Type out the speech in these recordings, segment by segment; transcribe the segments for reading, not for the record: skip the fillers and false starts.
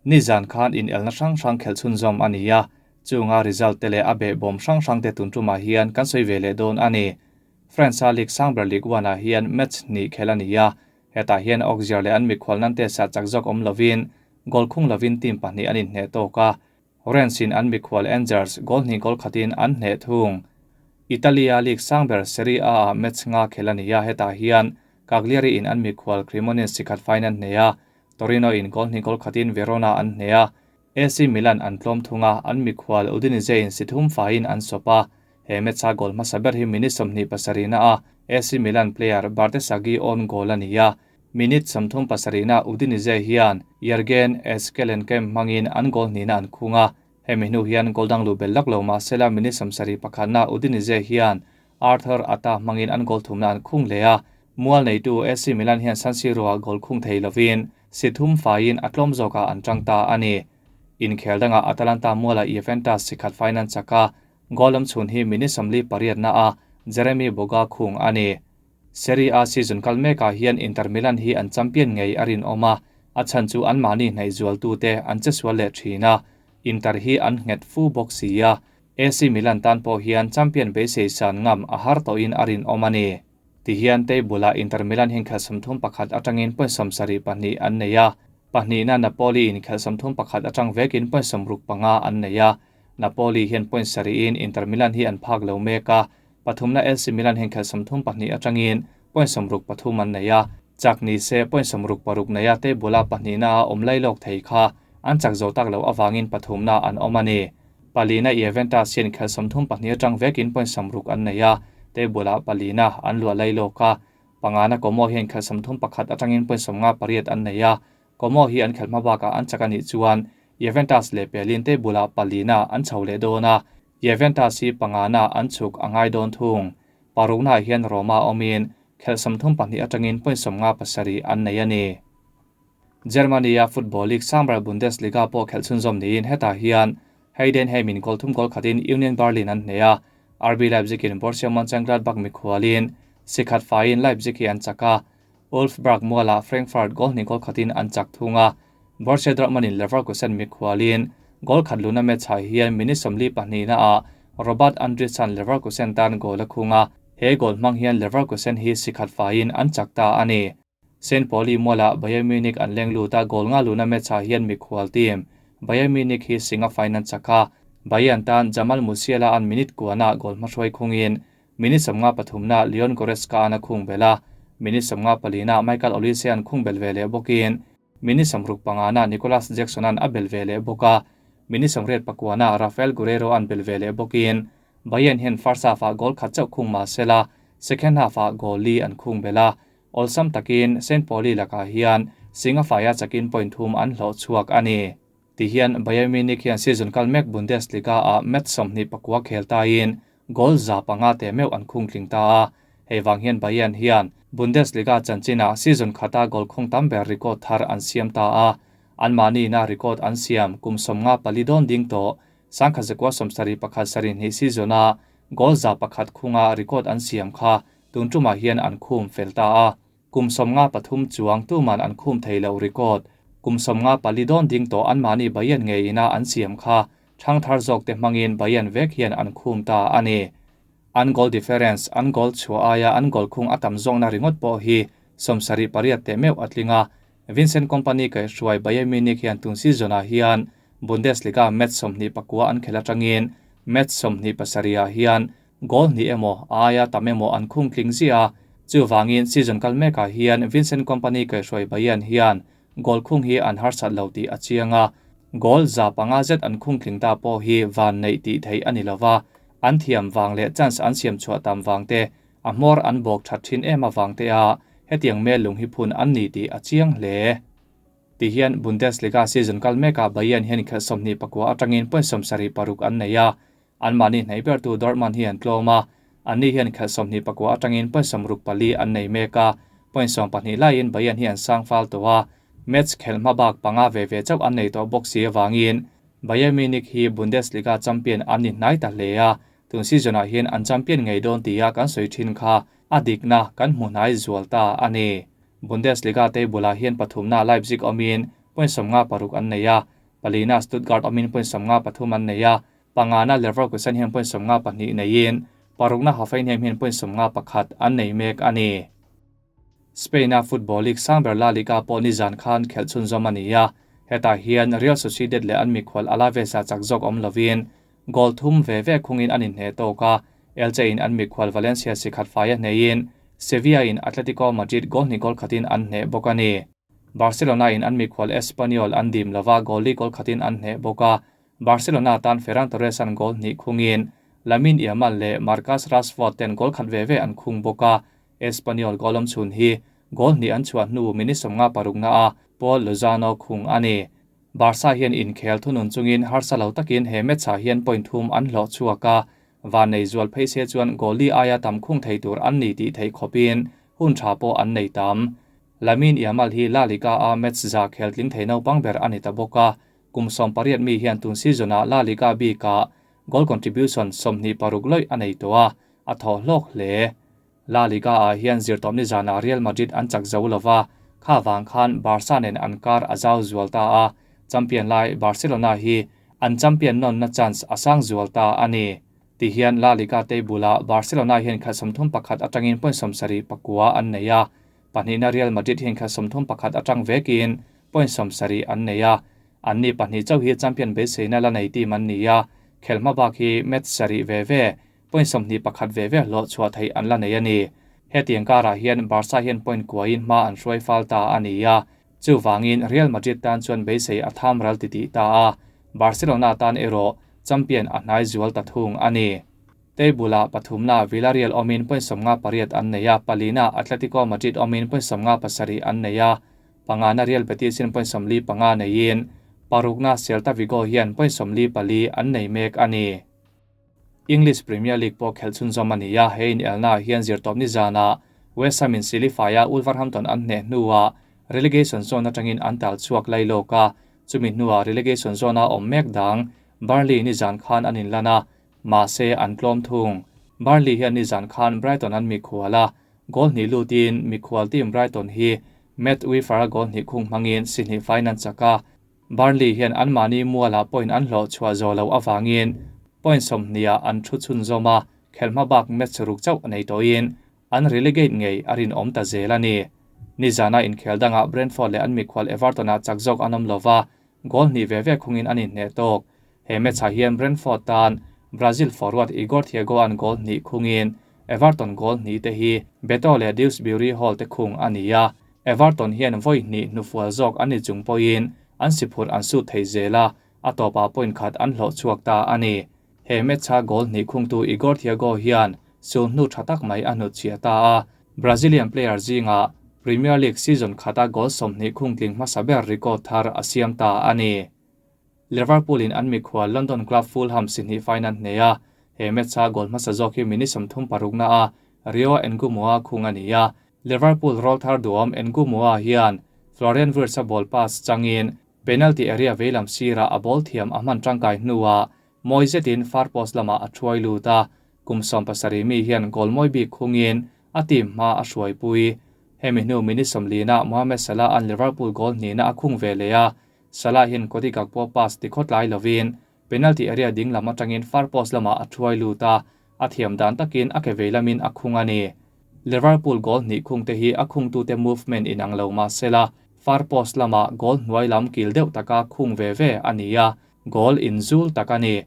Nizan khan in elna hrang hrang khelh chhunzawm a ni a, chunga result te leh a behbawm hrang hrang te tun tumah hian kan sawi ve leh dawn a ni. France-a League sangber Ligue 1-ah hian match hnih khelh a ni a, hetah hian Auxerre leh an mikhual Nantes ah chak zawk awm lovin goal khung lovin team pahnih an inhneh tawk a, Rennes in an mikhual Angers goal hnih goal khatin an hneh thung. Italy-a League sangber Serie A-ah match nga khelh a ni a, hetah hian Cagliari in an mikhual Cremonese sikhat faiin an hneh a, Torino in goal hnih goal khatin Verona an hneh a, AC Milan an tlawm thung a, an mikhual Udinese in si thum faiin an sawp a. He match-a goal hmasa ber hi minute 27 na a AC Milan player Bartesaghi own goal a ni a. Minute 37 na Udinese hian Jurgen Ekkelenkamp hmangin an goal hnihna an khung a. Hemi hnu hian goal dang lu bel lak lo mahsela minute 71 na Udinese hian Arthur Atta hmangin an goal thumna an khung leh a. Mual neitu AC Milan hian San Siro-ah goal khung thei lovin si thum faiin a tlawm zawkah an tang ta a ni. Inkhel dangah Atalanta muala Juventus sikhat faiin an chak a, goal lam chhun hi minute 48 na a Jeremy Boga khung a ni. Serie A season kal mekah hian Inter Milan hi an champion ngei a rinawm a, a chhan chu an mahni hnaih zual tu te an che sual leh thin a, Inter hi an nghet fu bawk si a, AC Milan tan pawh hian champion beisei san ngam a har tawhin a rinawm a ni. Tihian table-ah Inter Milan hian khelh 31 atangin point 72 an nei a, pahnihna Napoli in khelh 31 atang vekin point 65 an nei a, Napoli hian point 7 in Inter Milan hi an phak lo mek a, pathumna AC Milan hian khelh 32 atangin point 63 an nei a, chak ni se point 66 nei a table-a pahnihna a awm lai lawk thei kha an chak zo tak lo awangin pathumna an awm a ni. Palina Juventus hian khelh 32 atang vekin point 60 an nei a, table-ah palina an luah lai lawk a, pangana Como hian khelh 31 atangin point 58 an nei a, Como hi an khelh hma bakah an chak anih chuan Juventus leh pelin table-ah palina an chho leh dawn a, Juventus hi pangana an chhuk a ngai dawn thung. Parukna hian Roma awmin khelh 32 atangin point 57 an nei a ni. Germany-a Football League sangber Bundesliga pawh khelh chhunzawm niin hetah hian Heidenheim in goal thum goal khatin Union Berlin an hneh a, RB Leipzig in Borussia Mönchengladbach mikhualin sikhat faiin Leipzig hi an chak a, Wolfsburg muala Frankfurt goal hnih goal khatin an chak thung a, Borussia Dortmund in Leverkusen mikhualin goal khat luna match ah hian minute 42 na ah Robert Andrich-an Leverkusen tan goal a khung a, he goal hmang hian Leverkusen hi sikhat faiin an chak ta a ni. St. Pauli muala Bayern Munich an leng luta goal nga luna match ah hian mikhual team Bayern Munich hi singa faiin an chak a, Bayern tan Jamal Musiala an minute kuana goal hmahruai khungin minute 53 na Leon Goretzka an a khung bel a, minute 54 na Michael Olise an khung bel ve leh bawkin minute 65 na Nicolas Jackson an a bel ve leh bawk a, minute 89 na Rafael Guerreiro an bel ve leh bawkin Bayern hian first half ah goal khat chauh khung mahsela second half ah goal li an khung bel a, awlsam takin St. Pauli lakah hian singa faia chakin point thum an hlawh chhuak a ni. Tihian Bayern Munich hian season kal mek Bundesliga ah match 29 khel tain goal za panga te meuh an khung tling ta a, hei wang hian Bayern hian Bundesliga chanchina season khata goal khung tam ber record thar an siam ta a, an mani na record an siam kum 54 don ding to sangkha zakwa 71 sarin hi season a goal za pakhat khunga record an siam kha tun tuma hian an khum fel ta a, kum 53 chuang tuman an khum theilo record kum 54 don ding to an mani Bayern nge ina an siam kha thang thar zawk te hmangin Bayern vek hian an khum ta ani. An goal difference an goal chua aya an goal khung atam zawng na ringot pawh hi 78 te meuh atlinga. Vincent Kompany kai hruai Bayern Munich hian tun season ah hian Bundesliga match 29 an khel atangin match 27 ah hian goal ni emaw aya tam emaw an khung tling zia, chu wangin season kal mekah hian Vincent Kompany kai hruai Bayern hian goal khung hi an harsat lo ti a chianga, goal za panga zet an khung tling ta pawh hi van nei ti thei ani lova, an thiam wang leh chance an siam chhuah tam wang te a hmawr an bawk that thin em awang te a hetiang mel lung hi phun an ni ti a chiang hle. Ti hian Bundesliga season kal mekah Bayern hian khelh 29 atangin point 76 an nei a, an mani hnai ber tu Dortmund hi an tlawm a, an ni hian khelh 29 atangin point 64 an nei mek a, point 12 laiin Bayern hi an sang fal to a, match khelh hma bak panga ve ve chauh an nei tawh bawk si awangin Bayern Munich hi Bundesliga champion an ni hnai ta hle a, tun season ah hian an champion ngei dawn tia kan sawi thin kha a dikna kan hmu hnai zual ta a ni. Bundesliga table ah hian pathumna Leipzig awmin point 56 an nei a, Palina Stuttgart awmin point 53 an nei a, pangana Leverkusen hian point 52 neiin parukna Hoffenheim hian point 51 an nei mek a ni. Spain-a Football League sang ber La Liga pawh nizan khan khelh chhunzawm a ni a, hetah hian Real Sociedad leh an mikhual Alaves-a chak zawk awm lovin goal thum ve ve khungin an inhneh tawk a, Elche in an mikhual Valencia si khat fai a hneiin Sevilla in Atletico Madrid goal hnih goal khatin an hneh bawk a ni. Barcelona in an mikhual Espanyol an dim lova goal li goal khatin an hneh bawk a, Barcelona tan Ferran Torres an goal hnih khungin Lamine Yamal leh Marcus Rashford ten goal khat ve ve an khung bawk a, Espanyol goal awm chhun hi goal hnih an chhuah hnu minute 56 na a Paul Lozano khung a ni. Barca hian inkhel thunun chungin harsa lo takin he match ah hian point thum an hlawh chhuak a, van nei zual phei se chuan goal li aia tam khung thei tur an ni tih theih khawpin hun tha pawh an nei tam. Lamine Yamal hi La Liga a match za khel tling thei naupang ber a ni ta bawk a, kum 18 mi hian tun season ah La Liga bikah goal contribution 26 lawih a nei tawh a, a thaw hlawk hle. La Liga ah hian zirtawp ni zanah Real Madrid an chak zo lova, kha wang khan Barca nen an kar a zau zual ta a, champion lai Barcelona hi an champion non na chance a sang zual ta a ni. Ti hian La Liga table-ah Barcelona hian khat 31 atangin point 79 an nei a, pahnihna Real Madrid hian khat 31 atang vekin point 70 an nei a, an ni pahnih chauh hi champion beiseina la nei team an ni a, khelhma bak hi match sarih ve ve point 21 ve ve hlawh chhuah theih an la nei a ni. Hetiang karah hian Barca hian point kuain hma an hruai fal ta a ni a, chuwangin Real Madrid tan chuan beisei a tham ral ti ti ta a, Barcelona tan erawh champion a hnai zual ta thung a ni. Table-ah pathumna Villarreal awmin point 58 an nei a, palina Atletico Madrid awmin point 57 an nei a, pangana Real Betis in point 45 neiin parukna Celta Vigo hian point 44 an nei mek a ni. English Premier League pawh khelh chhunzawm a ni a, he in elna hian zirtawp ni zana West Ham in Silifaya Wolverhampton an hneh hnuah relegation zone atangin an tal chhuak lai lawk a, chumi hnuah relegation zone a awm mek dang Burnley ni zan khan an inlan a, mahse an tlawm thung. Burnley hian ni zan khan Brighton an mikhual a, goal hnih lutin mikhual team Brighton hi Matt Wieffer goal hnih khung hmangin si hnih faiin an chak a. Burnley hian an mahni mualah point an hlawh chhuah zo lo awangin point 20 an thu chhun zawm a, khelhma bak match ruk chauh nei tawhin an relegate ngei a rinawm ta zel a ni. Nizana inkhel dangah Brentford leh an mikhual Everton ah chak zawk an awm lova, goal hnih ve ve khungin an inhneh tawk. He match ah hian Brentford tan Brazil forward Igor Thiago an goal hnih khungin Everton goal hnih te hi Beto leh Dewsbury Hall te khung a ni a. Everton hian vawi hnih hnufual zawk an ni chung pawhin an siphurh an sut thei zel a, a tawpah point khat an hlawh chhuak ta a ni. He match a goal hnih khungtu Igor Thiago hian sul hnu tha tak mai a hnut chhia ta a. Brazilian player zinga Premier League season khata goal 20 khung tling hmasa ber record thar a siam ta a ni. Liverpool in an mikhual London club Fulham si hnih faiin an hneh a, he match a goal hmasa zawk hi minute 36 na a Rio Ngumoha khung a ni a. Liverpool roll thar duam Ngumoha hian Florian Wirtz a ball pass changin penalty area veilam sira a ball thiam a hman tangkai hnuah mawi zetin far post lama a thuai lut a, kum 17 mi hian goal mawi bik khungin a team hma a hruai pui. Hemi hnu minute 40 na Mohamed Salah an Liverpool goal hnih na a khung ve leh a, Salah hian Cody Gakpo pass ti khawt lai lovin penalty area ding lam atangin far post lama a thuai lut a, a thiam dan takin a ke vei lamin a khung a ni. Liverpool goal hnih khung te hi a khung tu te movement inang lo ma sela far post lama goal hnuai lam kil deuh taka khung ve ve a ni a, goal in zul tak a ni.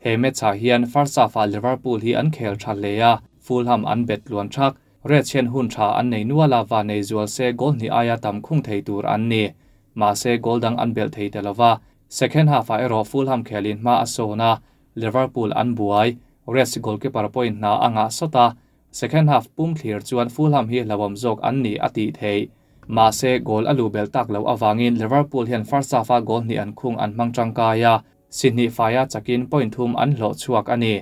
He match ah hian first half ah Liverpool hi an khel tha hle a, Fulham an bet tluan thak. Reds hian hun tha an nei nuala wa nei zual se goal hnih aia tam khung thei tur an ni. Mahse goal dang an bel thei telova. Second half ah erawh Fulham khelin hma a sawn a, Liverpool an buai. Reds goalkeeper point hna anga sawta. Second half pum thlir chuan Fulham hi hlawam zawk an ni a tih thei. Mahse goal a lu bel tak lo awangin Liverpool hian first half a goal hnih an khung an hmang tangkai a, si hnih faia chakin point thum an hlawh chhuak a ni.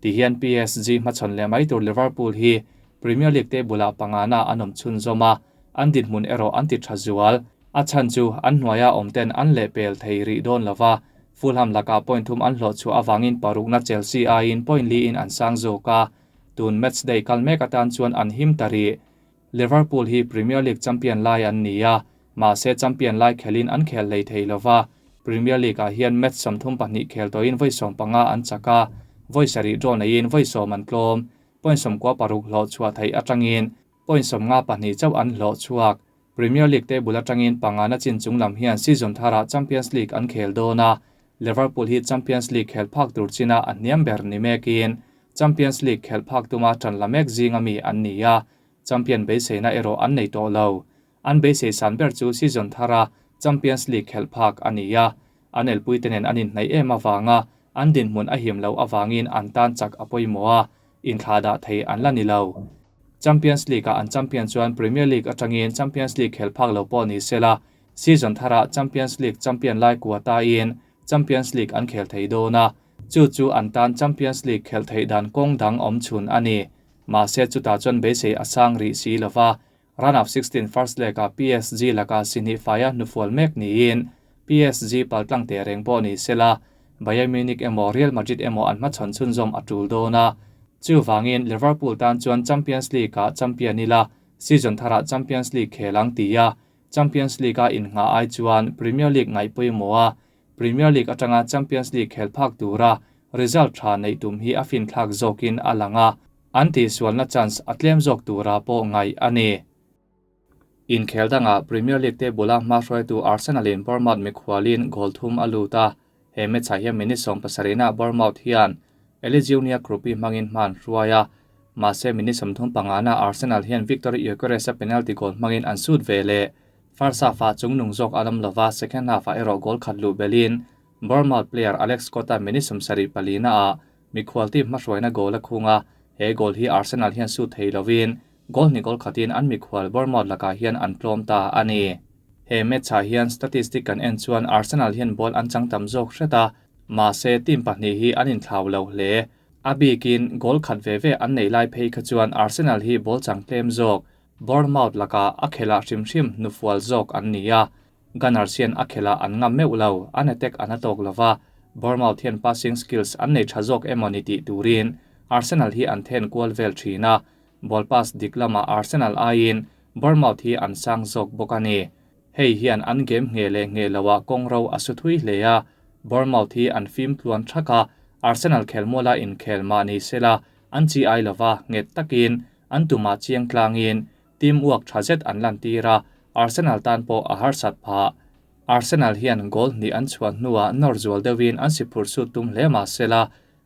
Ti hian PSG hmachhawn leh mai tur Liverpool hi Premier League table-ah pangana an awm chhun zawm a, an dinhmun erawh an ti tha zual. A chhan chu an hnuaia awm ten an leh pel thei rih dawn lova, Fulham lakah point thum an hlawh chhuah awangin parukna Chelsea aiin point li in an sang zawk a, tun match day kal mek atan chuan an him ta rih. Liverpool hi Premier League champion lai an ni a, mahse champion lai khelin an khel hlei thei lova. Premier League-ah hian match 32 khel tawhin vawi 15 an chak a, vawi 7 draw neiin vawi 10 an tlawm. Point 96 hlawh chhuah theih atangin point 52 chauh an hlawh chhuak. Premier League table atangin pangana chin chung lam hian season tharah Champions League an khel dawn a, Liverpool hi Champions League khel phak tur china a hniam ber ni mekin Champions League khel phak tuma tan la mek zinga mi an ni a, champion beiseina erawh an nei tawh lo. An beisei san ber chu season thara Champions League khel phak a ni a, an elpui te nen an inhnaih em awanga an dinhmun a him lo awangin an tan chak a pawimawh a, inthla dah thei an la ni lo. Champions League-a an champion chuan Premier League atangin Champions League khel phak lo pawh ni sela, season thara Champions League champion lai kuata in Champions League an khel thei dawn a, chu chu an tan Champions League khel thei dan kawng dang awm chhun a ni. Mahse chuta chuan beisei a sang ri si lova, round of 16 first leg-a PSG laka sini faia hnufual mek niin PSG paltlang te reng pawh ni sela, Bayern Munich emaw Real Madrid emaw an hmachhawn chhunzawm a tul dawn a. Chu wangin Liverpool tan chuan Champions League-a champion ila, season tharah Champions League khelang tia, Champions League-a innga ai chuan Premier League ngaih pawimawh a, Premier League atanga Champions League khel phak tura result tha nei tum hi a fin thlak zawkin a lang a, an ti sualna chance a tlem zawk tura pawh ngai a ni. Inkhel danga Premier League table a hma hruaitu Arsenal in Bournemouth mikhualin goal thum a lut a, he match ah hian minute 17 ah Bournemouth hian Eli Junior Kroupi hmangin hman hruai a, mahse minute 35 na Arsenal hian Victor Gyökeres a penalty goal hmangin an sut ve le. First half ah chungnung zawk anam lova, second half ah erawh goal khat lu belin Bournemouth player Alex Scott a minute 74 na ah mikhual team hma hruaina goal a khunga, he goal hi Arsenal hian sut thei lovin goal ni goal khatin an mikhual Bournemouth lakah hian an tlawm ta a ni. He match ah hian statistic kan en chuan Arsenal hian ball an chang tam zawk hreta, mahse team pahnih hi an inthlau lo hle. A bikin goal khat ve ve an nei lai phei kha chuan Arsenal hi ball chang tlem zawk, Bournemouth laka a khela hrim hrim hnufual zawk an ni a. Gunners hian a khela an ngam meuh lo, an attack an a tawk lova, Bournemouth hian passing skills an nei tha zawk emaw ni tih turin Arsenal hi an then kual vel thin a, ball pass dik lama Arsenal aiin Bournemouth hi an sang zawk bawk a ni. Hei hian an game nge le nge loa kawng ro a su thui hle a, Bournemouth hi an fim tluan thaka, Arsenal khelmuala inkhel mah ni sela an chi ai lova nget takin an tuma chiang tlangin team uak tha zet an lan tir a, Arsenal tan pawh a harsat phah. Arsenal hian goal hnih an chhuah hnuah nawr zual deuhin an si phur sut tum hle mah sela,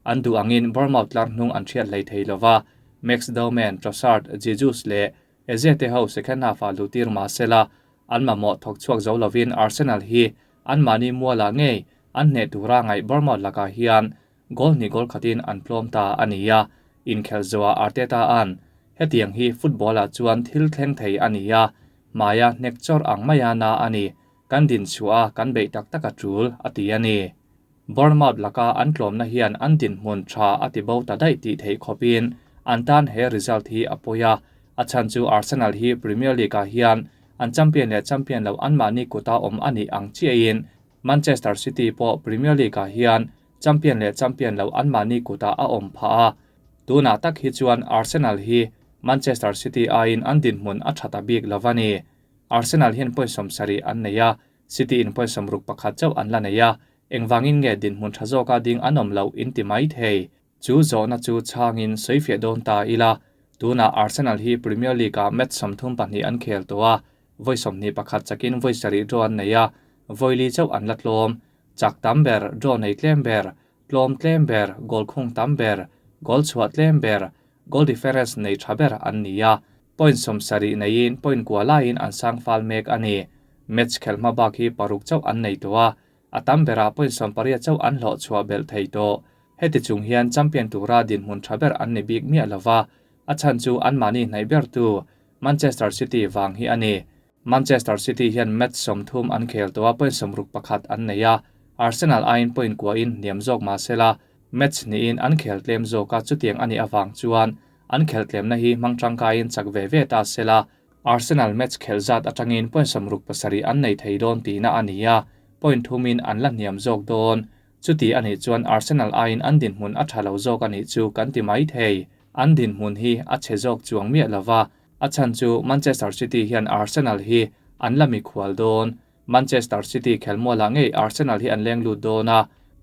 an duh angin Bournemouth tlar hnung an hriat hlei thei lova, Max Dowman, Trossard, Jesus leh Eze te ho second half ah lutir mah sela, an mamawh thawk chhuak zo lovin Arsenal hi an mahni muala ngei an hneh tura ngaih Bournemouth lakah hian goal hnih goal khatin an tlawm ta a ni a. Inkhel zawah Arteta an hetiang hi football ah chuan thil thleng thei a ni a, hmaia hnek chawr ang maia na a ni, kan din chhuah a kan beih tak tak a tul a ti a ni. Bournemouth laka an tlawmna hian an dinhmun tha a ti bo ta daih tih theih khawpin an tan he result hi a pawi a, a chhan chu Arsenal hi Premier League ah hian an champion leh champion lo an mahni kuta awm a nih ang chiahin Manchester City pawh Premier League ah hian champion leh champion lo an mahni kuta a awm phah a. Tunah tak hi chuan Arsenal hi Manchester City aiin an dinhmun a tha ta bik lova ni. Arsenal hian point 70 an nei a, City in point 61 chauh an la nei a, engwangin nge dinhmun tha zawka ding an awm lo in ti mai thei. Chu zawhna chu changin soifiah dawn ta ila, tunah Arsenal hi Premier League ah match 32 an khel tawh a, vawi 21 chakin vawi 7 draw an nei a, vawi li chauh an la tlawm. Chak tam ber, draw nei tlem ber, tlawm tlem ber, goal khung tam ber, goal chhuah tlem ber, goal difference nei tha ber an ni a, point 70 neiin point kua laiin an sang fal mek a ni. Match khel hma bak hi paruk chauh an nei tawh a, a tam berah point 80 chauh an hlawh chhuah belh thei tawh. Heti chung hian champion tura dinhmun tha ber an ni bik miah lova, a chhan chu an mahni hnaih ber tu Manchester City wang hi a ni. Manchester City hian match 30 an khel tawh a, point 61 an nei a, Arsenal aiin point kua in hniam zawk mah sela, match niin an khel tlem zawk a, chutiang ani awang chuan an khel tlemna hi hmang tangkaiin chak ve ve ta sela, Arsenal match khel zat atangin point 67 an nei thei dawn tihna a ni a, point thumin an la hniam zawk dawn. Chuti ani chuan Arsenal aiin an dinhmun a tha lo zawk ani chu kan ti mai thei. An dinhmun hi a chhe zawk chuang miah lova, a chhan chu Manchester City hian Arsenal hi an la mikhual dawn. Manchester City khelmualah ngei Arsenal hi an leng lut dawn a,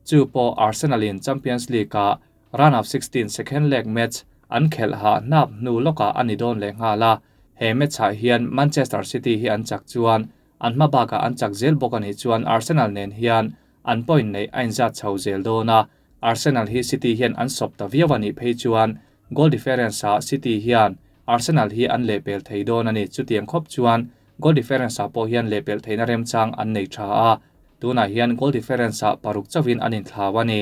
chu pawh Arsenal in Champions League ah Round of 16 second leg match an khelh hah hnap hnu lawkah a ni dawn leh nghal a, he match ah hian Manchester City hi an chak chuan an hma bakah an chak zel bawk a nih chuan Arsenal nen hian an point neih a inzat chho zel dawn a, Arsenal hi City hian an sawp ta viau a nih phei chuan goal difference ah City hian Arsenal hi an lehpel thei dawn a ni. Chutiang khawp chuan goal difference ah pawh hian lehpelh theihna remchang an nei tha a, tunah hian goal difference ah paruk chauhin an inthlau a ni.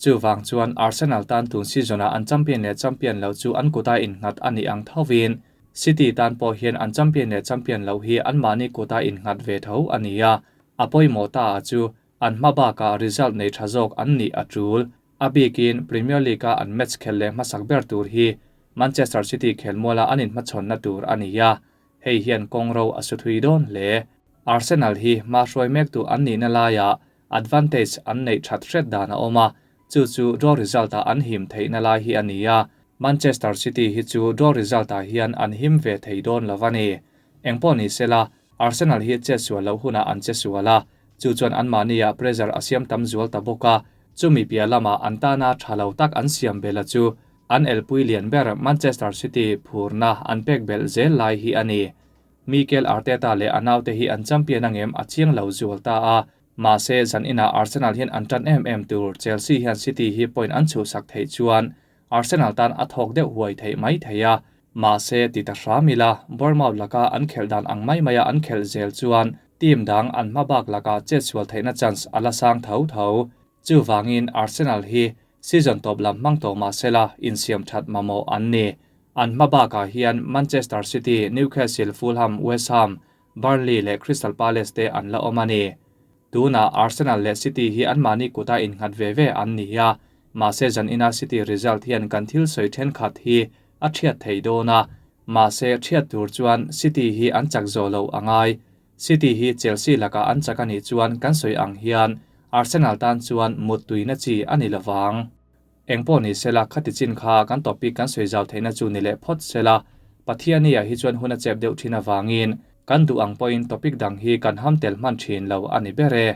Chuvang chuan Arsenal tan tun season ah an champion leh champion loh chu an kuta innghat a nih ang thovin City tan pawh hian an champion leh champion loh hi anmahni kuta innghat ve tho a ni a, a pawimawh ta ah chu an hma bakah result nei tha zawk an nih a tul. A bikin Premier League-a an match khelh leh hmasak ber tur hi Manchester City khelmuala an inhmachhawnna tur a ni a, hei hian kawng ro a su thui dawn hle. Arsenal hi hma hruai mektu an nihna laiah advantage an neih that hret dan a awm a, chu chu draw result-ah an him theihna lai hi a ni a, Manchester City hi chu draw result-ah hian an him ve thei dawn lo a ni. Engpawh ni sela, Arsenal hi chetsual loh hunah an chesual a, chu chuan anmahniah pressure a siam tam zual ta bawk a, chumi piah lamah an tana tha lo tak an siam bel a chu an elpui lian ber Manchester City phurna an pek belh zel lai hi a ni. Mikel Arteta leh a naute hi an champion angem a chiang lo zual ta a, mahse zan inah Arsenal hian an tan em em tur Chelsea hian City hi point an chhuhsak theih chuan Arsenal tan a thawk deuh huai theih mai thei a, mahse ti ta hram ila Bournemouth laka an khelh dan ang mai maia an khelh zel chuan team dang an hma bak laka chetsual theihna chance a la sang tho tho. Chuvangin Arsenal hi season tawp lam hmang tawh mahsela insiam that mamawh an ni. An hma bakah hian Manchester City, Newcastle, Fulham, West Ham, Burnley leh Crystal Palace te an la awm a ni. Tunah Arsenal leh City hi anmahni kuta innghat ve ve an ni a, mahse zanina City result hian kan thil sawi thenkhat hi a thiat thei dawn a, mahse thiat tur chuan City hi an chak zawh loh a ngai. City hi Chelsea lakah an chak a nih chuan kan sawi ang hian Arsenal tan chuan mut tuina chi a ni lovang. Engpawh ni sela, khati chin kha kan topic kan sawi zau theihna chu ni leh phawt sela, Pathiania hi chuan hun a chep deuh thin avangin kan duh ang pawhin topic dang hi kan ham tel hman thin lo a ni ber e.